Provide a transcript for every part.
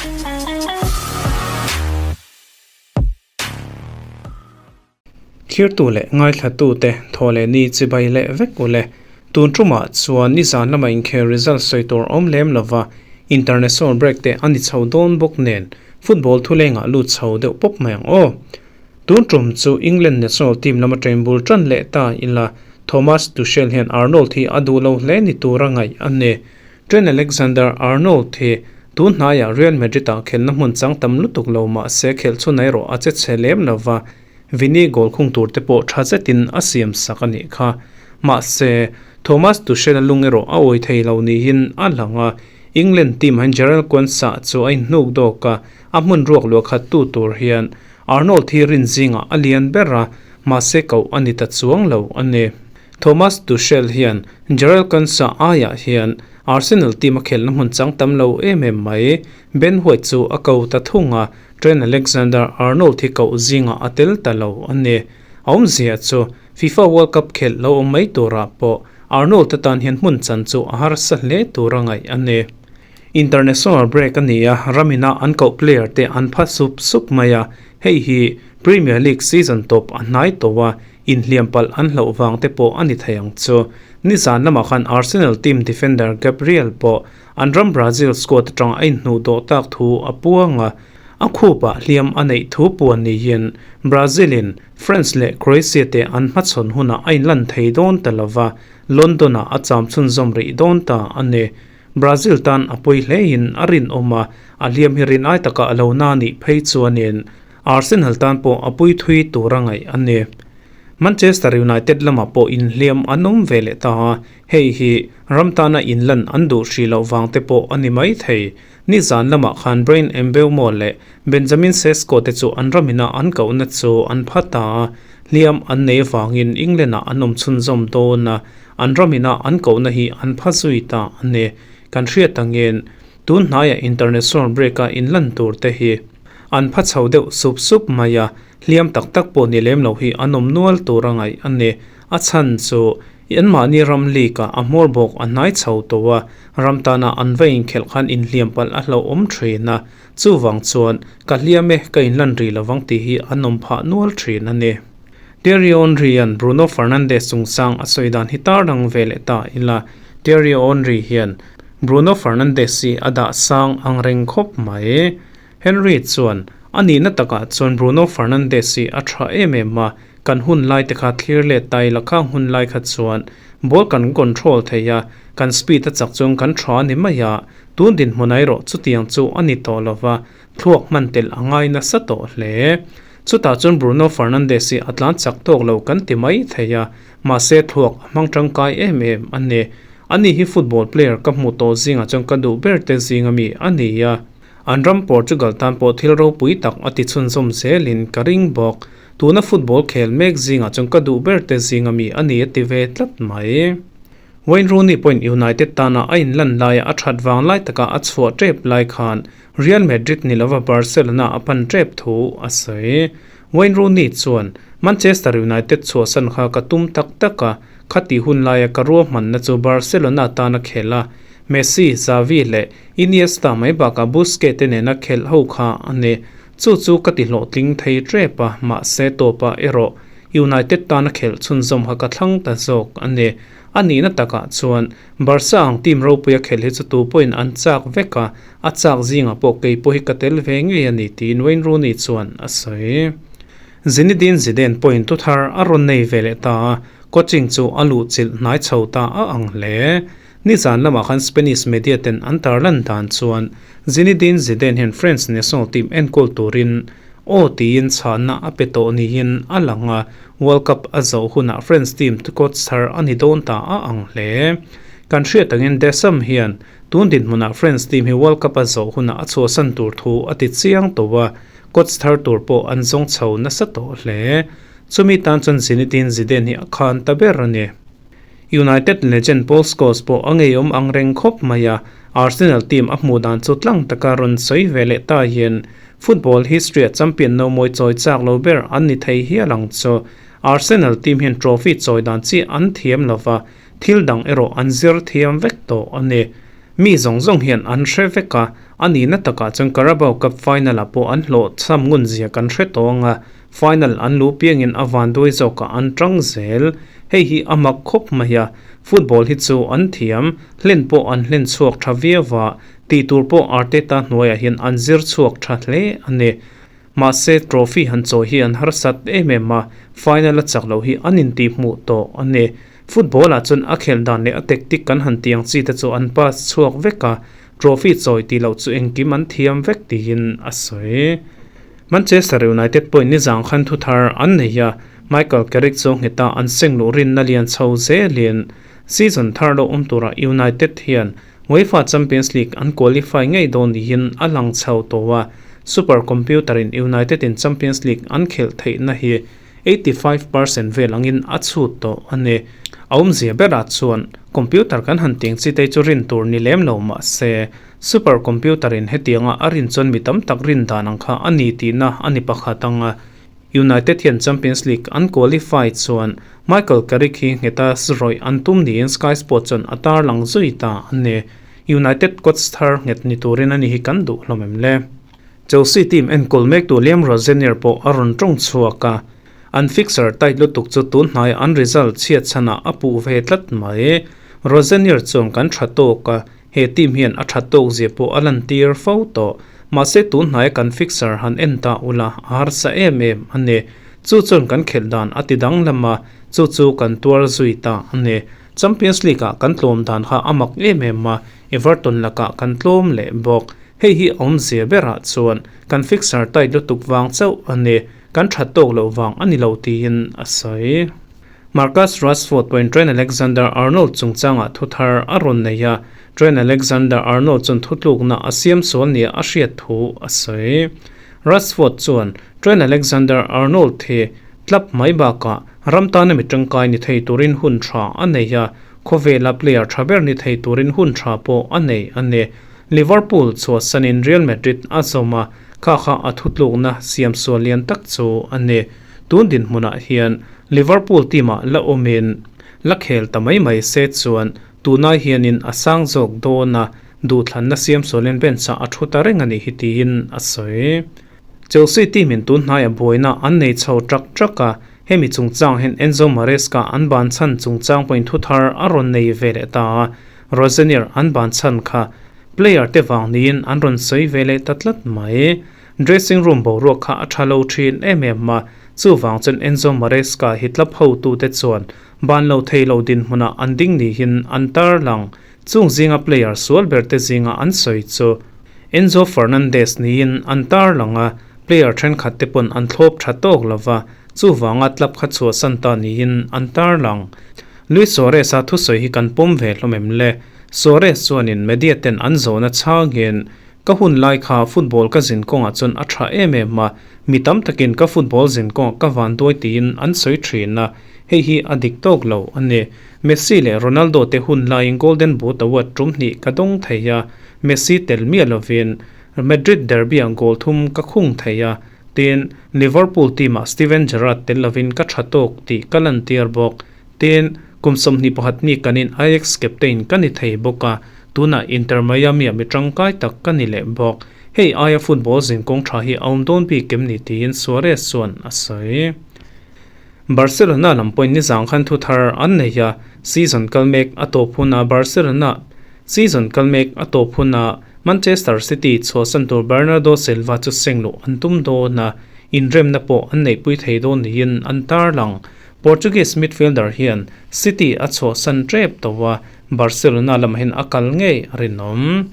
Thirtu leh ngaithlatute thaw leh ni chibai leh vek ule. Tun tumah chuan nizan lama inkhel result sawi tur awm lem lova, international break te a ni chho dawn bawk nen football thulengah lut chho deuh pawp mai ang aw. Tun tum chu England national team lama train bul tan leh ta ila Thomas Tuchel hian Arnold hi a duh lo hle ni tura ngaih a ni. Trent Alexander-Arnold hi tun hnaiah Real Madrid-ah khelhna hmun chang tam lutuk lo mah se khelh chhun erawh a che chhe lem lo va, Vini goal khung tur te pawh tha zetin a siam sak a nih kha. Mahse, Thomas Tuchel-a lung erawh a awi thei lo niin a lang a, England team hian Jarell Quansah chu a inhnuk dawk a, a hmun ruak luah khat tu tur hian Arnold hi rin zingah a lian ber a, mahse koh a ni ta chuang lo a ni. Thomas Tuchel hian Jarell Quansah aiah hian Arsenal team a khelhna hmun chang tam lo em em mai. Ben White chu a ko ta thung a, Trent Alexander-Arnold hi koh zingah a tel ta lo a ni. A awmzia chu FIFA World Cup khelh lo awm mai turah pawh Arnold atan hian hmun chan chu a harsa hle tur a ngaih a ni. International break a ni a, ramina an koh player te an pha sup sup mai a, hei hi Premier League season tawp a hnai tawh a, Inhliam palh an hlauh vang te pawh a ni thei ang chu. Nizan lamah khan Arsenal team defender Gabriel pawh an ram Brazil squad atang a inhnuh dawh tak thu a puang a, a khupah hliam a neih thu puan niin Brazil-in France leh Croatia te an hmachhawn hunah a inlan thei dawn ta lova, London-ah a cham chhunzawm rih dawn ta a ni. Brazil tan a pawi hlein a rinawm a, a hliam hi rin ai taka a lo na nih phei chuanin Arsenal tan pawh a pui thui tur a ngaih a ni. Manchester United lamah pawh inhliam an awm ve leh ta a, hei hi ram tana inlan an duh hrih loh vang te pawh a ni mai thei. Nizan lamah khan Bryan Mbeumo leh Benjamin Sesko te chu an ramina an kohna chu an pha ta a, hliam an nei avangin England-ah an awm chhunzawm dawn a, an ramina an kohna hi an pha zui ta a ni. Kan hriat angin tun hnaiah international break-a inlan tur te hi an pha chho deuh sup sup mai a, hliam tak tak pawh ni lem lo hi an awm nual tur a ngaih a ni. A chhan chu anmahni ram league-ah a hmawr bawk a hnai chho tawh a, ram tana an va inkhelh khan inhliam palh a hlauhawm thin a, chuvang chuan ka hliam e ka inlan rih lovang tih hi an awm phah nual thin a ni. Thierry Henry-a'n Bruno Fernandes chungchang a sawi dan hi tar dang ve leh ta ila, Thierry Henry hian Bruno Fernandes hi a dah sang ang reng khawp mai. Henry chuan, A nihna takah chuan Bruno Fernandes hi a tha em em a, kan hun lai te kha thlir let ta ila khang hun lai kha chuan ball kan control thei a, kan speed a chak chuan kan tha a ni mai a, tun dinhmun erawh chutiang chu a ni tawh lova, thluak hman telh a ngai nasa tawh hle. Chutah chuan Bruno Fernandes hi a tlan chak tawk lo kan ti mai thei a, mahse thluak a hmang tangkai em em a ni. Ani hi football player ka hmuh tawh zingah chuan ka duh ber te zinga mi a ni a. An ram Portugal tan pawh thil ropui tak a ti chhunzawm zelin ka ring bawk. Tuna football khel mek zingah chuan ka duh ber te zinga mi a ni a ti ve tlat mai. Wayne Rooney pawhin United tana a inlan laia a that vang lai taka a chhuah tep lai khan Real Madrid ni lova Barcelona a pan tep thu a sawi. Wayne Rooney chuan, Manchester United chhuahsan kha ka tum tak tak a, khati hun laia ka ruahmanna chu Barcelona tana khel a, Messi, Xavi leh Iniesta mai bakah Busquets te nena khelh ho kha a ni. Chu chu ka ti hlawhtling thei tep a, mahse tawpah erawh United tana khelh chhunzawm kha ka thlang ta zawk a ni. A nihna takah chuan Barca ang team ropuia khelh hi chu tu pawhin an chak vek a, a chak zingah pawh kei pawh hi ka tel ve ngei a ni tiin Wayne Rooney chuan a sawi. Zinedine Zidane pawhin thuthar a rawn nei ve leh ta a, coaching chu a luhchilh hnai chho ta a ang hle. Nizan lamah khan Spanish media ten an tarlan dan chuan Zinedine Zidane hian France national team enkawl turin aw tiin chhahna a pe tawh niin a lang a, World Cup a zawh hunah France team coach thar a ni dawn ta a ang hle. Kan hriat angin Deschamps hian tun dinhmunah France team hi World Cup a zawh hunah a chhuahsan tur thu a ti chiang tawh a, coach thar tur pawh an zawng chho nasa tawh hle. Chumi tan chuan Zinedine Zidane hi a khan ta ber a ni. United legend Paul Scholes pawh a ngeiawm ang reng khawp mai a, Arsenal team a hmuh dan chu tlang taka rawn sawi ve leh ta hian football history-a champion no mawi chawi chak lo ber an ni thei hial ang chu. Arsenal team hian trophy chawi dan chi an thiam lo va, thil dang erawh an zir thiam vek tawh a ni. Mi zawng zawng hian an hre vek a, a nihna takah chuan Carabao Cup final-ah pawh an hlawhchham ngun zia kan hre tawng a, final an luh piangin a vanduai zawkah an tang zel. Hei hi a mak khawp mai a, football hi chu an thiam, hlen pawh an hlen chhuak tha viau a, tih tur pawh Arteta hnuaiah hian an zir chhuak tha hle a ni. Mahse trophy han chawi hi an harsat em em a, final a chak loh hi an intihhmuh tawh a ni. Football ah chuan a khelh dan leh a tactic kan han tih ang chi te chu an pass chhuak vek a, trophy chawi tih loh chu engkim an thiam vek tiin a sawi. Manchester United pawhin nizang khan thu thar an nei a, Michael Carrick chu ngheta an seng luh rinna lian chho zelin season thar lo awm turah United hian UEFA Champions League an qualify ngei dawn niin a lang chho tawh a, super computer in United in Champions League an khelh theihna hi 85% vel angin a chhut tawh a ni. A awmzia berah chuan computer kan han teng chi te chu rin tur ni lem lo mah se, super computer in hetianga a rin chuan mi tam tak rin dan ang kha a ni tihna a ni pakhat ang a. United hian Champions League an qualify chuan Michael Carrick hi ngheta rawih an tum niin Sky Sports chuan a tarlang zui ta a ni. United coach thar nghet ni turin a ni hi kan duh hlawm em le? Chelsea team enkawl mektu Liam Rosenior pawh a rawn tawng chhuak a, an fixer tight lutuk chu tun hnaiah an result chhiat chhanah a puh ve tlat mai. Rosenior chuan kan tha tawk a, He team hian a that tawk zia pawh a lantir fo tawh. Mahse tun hnaia kan fixer han en ta ula a harsa em em a ni. Chu chuan kan khelh dan a ti danglam a, chu chu kan tuar zui ta a ni. Champions League ah kan tlawm dan kha a mak em em a, Everton lakah kan tlawm leh bawk. Hei hi a awmzia berah chuan kan fixer tight lutuk vang chauh a ni, kan that tawk loh vang a ni lo tiin a sawi. Marcus Rashford pawhin Trent Alexander-Arnold chungchangah thu thar a rawn nei a, Trent Alexander-Arnold chuan thutlukna a siam sual nia a hriat thu a sawi. Rashford chuan Trent Alexander-Arnold hi club mai bakah ram tana mi tangkai ni thei turin hun tha a nei a, khawvela player tha ber ni thei turin hun tha pawh a nei a ni. Liverpool chhuahsanin Real Madrid a zawm a, kha kha a thutlukna siam sual lian tak chu a ni. Tun dinhmunah hian Liverpool team-ah la awmin la khel ta mai mai se chuan tunai hianin a sang zawk dawn a, duhthlanna siam sualin bench-ah a thu ta reng a nih hi tiin a sawi. Chelsea team-in tun hnaiah buaina an nei chho ṭak ṭak a, hemi chungchang hian Enzo Maresca an ban chhan chungchang pawhin thu thar a rawn nei ve leh ta a, Rosenior an ban chhan kha player te vang niin an rawn sawi ve leh ta tlat mai. Dressing room boruak kha a tha lo thin em em a, chuvang chuan Enzo Maresca hi club hotute chuan ban lo thei lo dinhmunah an ding niin an tarlang. Chung zinga player sual berte zinga an sawi chu Enzo Fernandez niin an tarlang a, player thenkhat te pawn an thlawp tha tawk lo va, chuvanga club kha chhuahsan ta niin an tarlang. Luis Suarez-a thusawi hi kan pawm ve hlawm em le? Suarez chuanin media ten an zawhna chhangin Ka hun lai kha football ka zin kawngah chuan a tha em em a, mi tam takin ka football zin kawngah ka van duai tiin an sawi thin a, hei hi a dik tawk lo a ni. Messi leh Ronaldo te hun laiin Golden Boot Award tum hnih ka dawng thei a, Messi tel miah lovin Madrid derby-ah goal thum ka khung thei a, tin, Liverpool team-ah Steven Gerrard tel lovin ka tha tawk tih ka lantir bawk. Tin, kum 21 mi kanin Ajax captain ka ni thei bawk a, Tunah Inter Miami-ah mi tangkai tak ka ni leh bawk. Hei aia football zinkawng tha hi a awm dawn bik em ni tiin Suarez chuan a sawi. Barcelona lam pawhin nizang khan thu thar an nei a, season kal mek a tawp hunah Barcelona season kal mek a tawp hunah Manchester City chhuahsan tur Bernardo Silva chu seng luh an tum dawn a, inremna pawh an neihpui thei dawn niin an tarlang. Portuguese midfielder hian City a chhuahsan tep tawh a, Barcelona lamah hian a kal ngei a rinawm.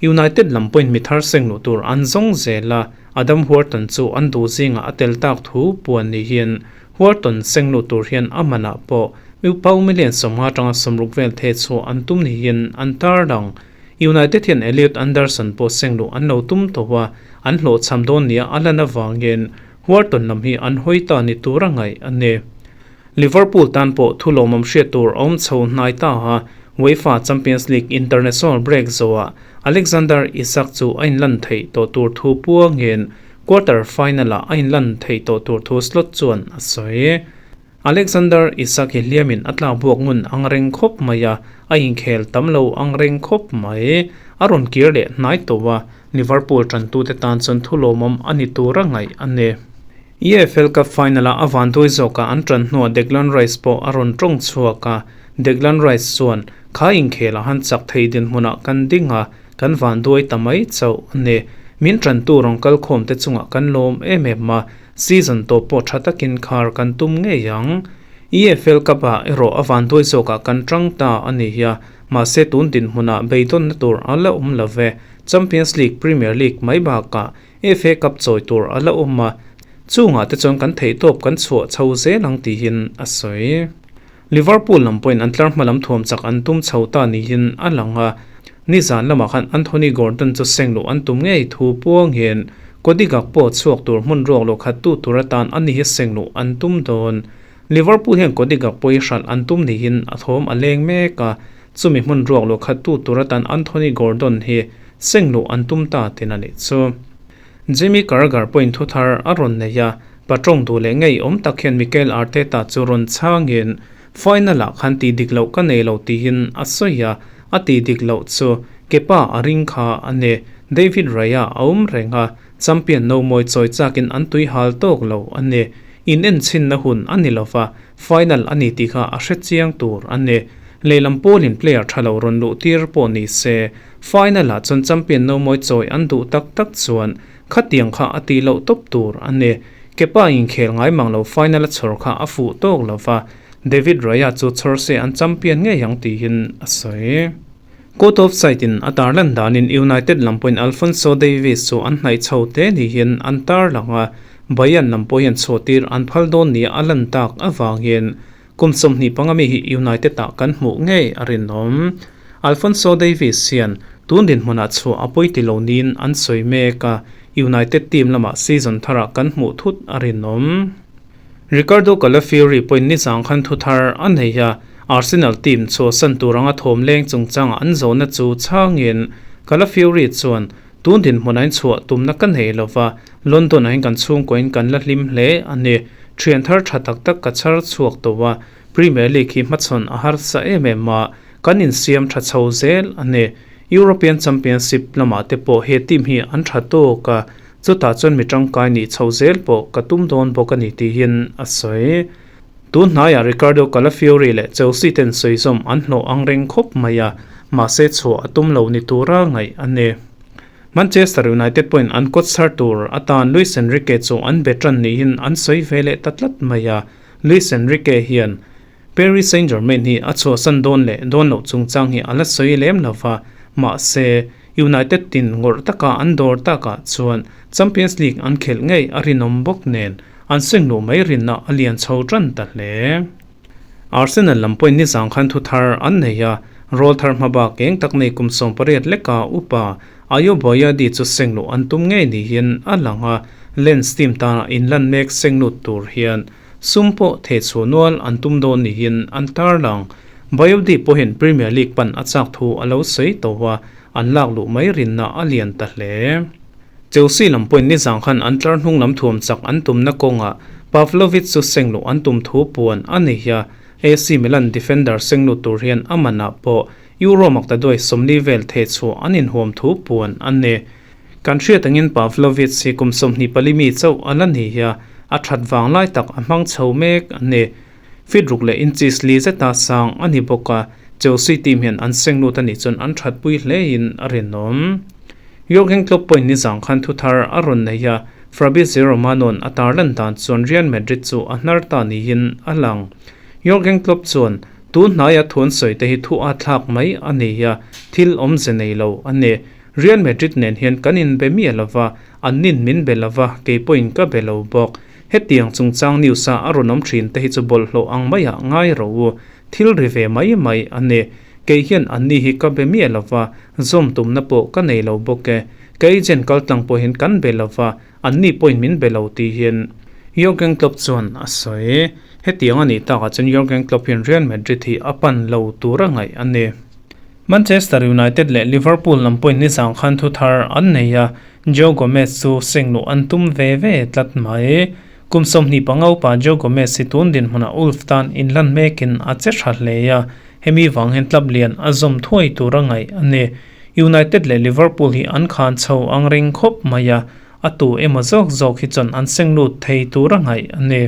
United lam pawhin mi thar seng luh tur an zawng zel a, Adam Wharton chu an duh zingah a tel tak thu puan ni hian Wharton seng luh tur hian a manah pawh Pau million 50 atanga 60 vel the chhuah an tum niin an tarlang. United hian Elliot Anderson pawh seng luh an lo tum tawh a, an hlawhchham dawn nia a lan avangin Wharton lam hi an hawi ta ni tur a ngaih a ni. Liverpool tan pawh thu lawmawm hriat tur a awm chho hnai ta a, UEFA Champions League international break zawhah Alexander Isak chu a inlan theih tawh tur thu puangin quarter final-ah a inlan theih tawh tur thu Slot chuan a sawi. Alexander Isak hi hliamin a tlak buak ngun ang reng khawp mai a, A inkhel tam lo ang reng khawp mai. A rawn kir leh hnai tawh a, Liverpool tantute tan chuan thu lawmawm a ni tura ngaih a ni. EFL Cup final-ah a vanduai zawkah an tan hnuah Declan Rice pawh a rawn tawng chhuak a, Declan Rice chuan, Kha inkhelah han chak thei dinhmunah kan ding a, kan vanduai ta mai chauh a ni. Min tantu rawn kal khawmte chungah kan lawm em em a, season tawp pawh tha takin khar kan tum ngei ang. EFL Cup-ah erawh a vanduai zawkah kan tang ta a ni hi a, mahse tun dinhmunah beidawnna tur a la awm lo ve. Champions League, Premier League mai bakah FA Cup chawi tur a la awm a, chungah te chuan kan theihtawp kan chhuah chho zel ang tihin a sawi. Liverpool lam pawhin an tlar hma lam thuam chak an tum chho ta niin a lang a, nizan lamah khan Anthony Gordon chu seng luh an tum ngei thu puangin Cody Gakpo chhuak tur hmun ruak lo khat tu tur atan a ni hi seng luh an tum dawn. Liverpool hian Cody Gakpo hi hralh an tum niin a thawm a leng mek a, chumi hmun ruak lo khat tu tur atan Anthony Gordon hi seng luh an tum ta tin a nih chu. Jamie Carragher pawhin thu thar a rawn nei a, patawng duh leh ngei awm tak hian Mikel Arteta chu rawn chhangin final-ah khan tih dik loh ka nei lo tiin a sawi a, a tih dik loh chu Kepa a ring kha a ni. David Raya a awm reng a, champion no mawi chawi chakin an tui hal tawk lo a ni. In enchhinna hun a ni lova, final a ni tih kha a hre chiang tur a ni. Lehlam pawlin player tha lo rawn luh tir pawh ni se, Final ah chuan champion no mawi chawi an duh tak tak chuan khatiang kha a tih loh tawp tur a ni. Kepa inkhel ngai mang lo final a chhawr kha a fuh tawk lo va, David Raya chu chhawr se an champion ngei ang tiin a sawi. Court of side in a tarlan danin United lam pawhin Alphonso Davies chu an hnaih chho te niin an tarlang a, Bayern lam pawh hian chhuahtir an phal dawn nia a lan tak avangin Kum 25 mi hi United ah kan hmuh ngei a rinawm. Alphonso Davies hian tun dinhmunah chhuah a pawi ti lo niin an sawi mek a, United team lamah season tharah kan hmuh thut a rinawm. Riccardo Calafiori pawhin nizang khan thu thar a nei a, Arsenal team chhuahsan tur anga thawm leng chungchangah an zawhna chu chhangin Calafiori chuan Tun dinhmunah in chhuah tumna ka nei lova, London ah hian kan chhungkaw in kan la hlim hle a ni. Thian thar tha tak tak ka chhar chhuak tawh a, Premier League hi hmachhawn a harsa em em a, kan insiam tha chho zel a ni. European Championship lamah te pawh he team hi an tha tawk a, chutah chuan mi tangkai nih chho zel pawh ka tum dawn bawk a ni tiin a sawi. Tun hnaiah Riccardo Calafiori leh Chelsea ten sawizawm an hlawh ang reng khawp mai a, mahse chhuah a tum lo ni tura ngaih a ni. Manchester United pawhin an kawt chhar tur atan Luis Enrique chu an be tan niin an sawi ve leh ta tlat mai a, Luis Enrique hian Paris Saint-Germain hi a chhuahsan dawn leh dawn loh chungchang hi a la sawi lem lo va, mahse United tin ngawrh taka an dawr takah chuan Champions League an khelh ngei a rinawm bawk nen An seng luh mai rinna a lian chho tan ta hle. Arsenal lam pawhin nizang khan thu thar an nei a, rawl thar hma bak eng tak nei kum 18 leka upa Ayo Boyadi chu seng luh an tum ngei niin a lang a, Lens team tana inlan mek seng lut tur hian sum pawh thehchhuah nual an tum dawn niin an tarlang. Boyadi pawhin Premier League pan a chak thu a lo sawi tawh a, an lak luh mai rinna a lian ta hle. Chelsea lam pawhin nizang khan an tlar hnung lam thuam chak an tumna kawngah Pavlovic chu seng luh an tum thu puan a ni a, AC Milan defender seng lut tur hian a manah pawh Euro maktaduai 40 vel thehchhuah an inhuam thu puan a ni. Kan hriat angin Pavlovic hi kum 24 mi chauh a la ni a, a that vang lai tak a hmang chho mek a ni. Feet ruk leh inches li zeta sang a ni bawk a, Chelsea team hian an seng lut a nih chuan an thatpui hlein a rinawm. Jurgen Klopp pawhin nizang khan thu thar a rawn nei a, Fabrizio Romano-a'n a tarlan dan chuan Real Madrid chu a hnar ta niin a lang. Jurgen Klopp chuan, Tun hnaia thu an sawi te hi thu a thlak mai a ni a, thil awmze nei lo a ni. Real Madrid nen hian kan inbe miah lo va, an nin min be lo va, kei pawhin ka be lo bawk. Hetiang chungchang news-a a rawn awm thin te hi chu bawlhhlawh ang maiah ngai ro u. Thil ri ve mai mai a ni. Kei hian anni hi ka be miah lo va, zawm tumna pawh ka nei lo bawk e. Ka agent kal tlang pawhin kan be lo va, anni pawhin min be lo tihin Jurgen Klopp chuan a sawi. Hetiang a nih takah chuan Jurgen Klopp hian Real Madrid hi a pan lo tur a ngaih a ni. Manchester United leh Liverpool lam pawhin nizang khan thu thar an nei a, Joe Gomez chu seng luh an tum ve ve tlat mai. Kum 25 upa Joe Gomez hi tun dinhmunah Wolves tan inlan mekin a che tha hle a. Hemi vang hian club lian a zawm thuai tur a ngaih a ni. United leh Liverpool hi an khan chho ang reng khawp mai a, a tu emaw zawk zawk hi chuan an seng lut thei tur a ngaih a ni.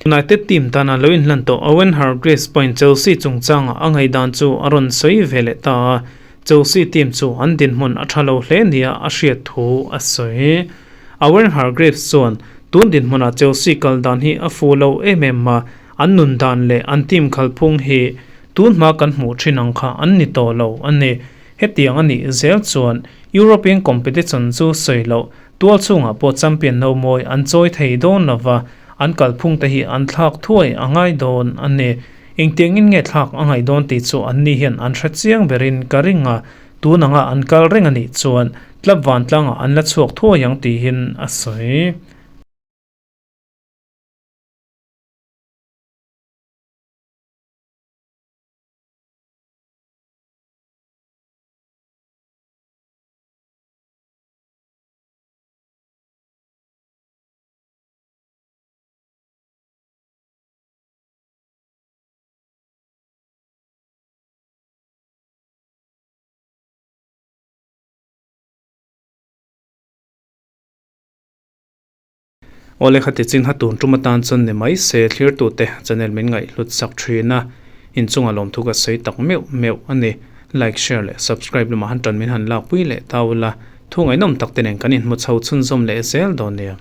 United team tana lo inhlan tawh Owen Hargreaves pawhin Chelsea chungchanga a ngaihdan chu a rawn sawi ve leh ta a, Chelsea team chu an dinhmun a tha lo hle nia a hriat thu a sawi. Owen Hargreaves chuan, Tun dinhmunah Chelsea kal dan hi a fu lo em em a, an nun dan leh an team khalphung hi tun hma kan hmuh thin ang kha an ni tawh lo a ni. Hetiang a nih zel chuan European competition chu sawi loh tual chhungah pawh champion no mawi an chawi thei dawn lo va, an kalphung te hi an thlak thuai a ngai dawn a ni. Engtiangin nge thlak a ngaih dawn tih chu anni hian an hre chiang berin ka ring a, tun anga an kal reng a nih chuan club vantlangah an la chhuak thuai ang tihin a sawi. Awle khati chin ha tun tum atan chuan ni mai se thlirtute channel min ngaihhlut sak thin a, inchunga lawmthu ka sawi tak meuh meuh a ni. Like, share leh subscribe lamah han tan min han lakpui leh ta ula, thu ngaihnawm tak te nen kan inhmu chho chhunzawm leh zel dawn nia.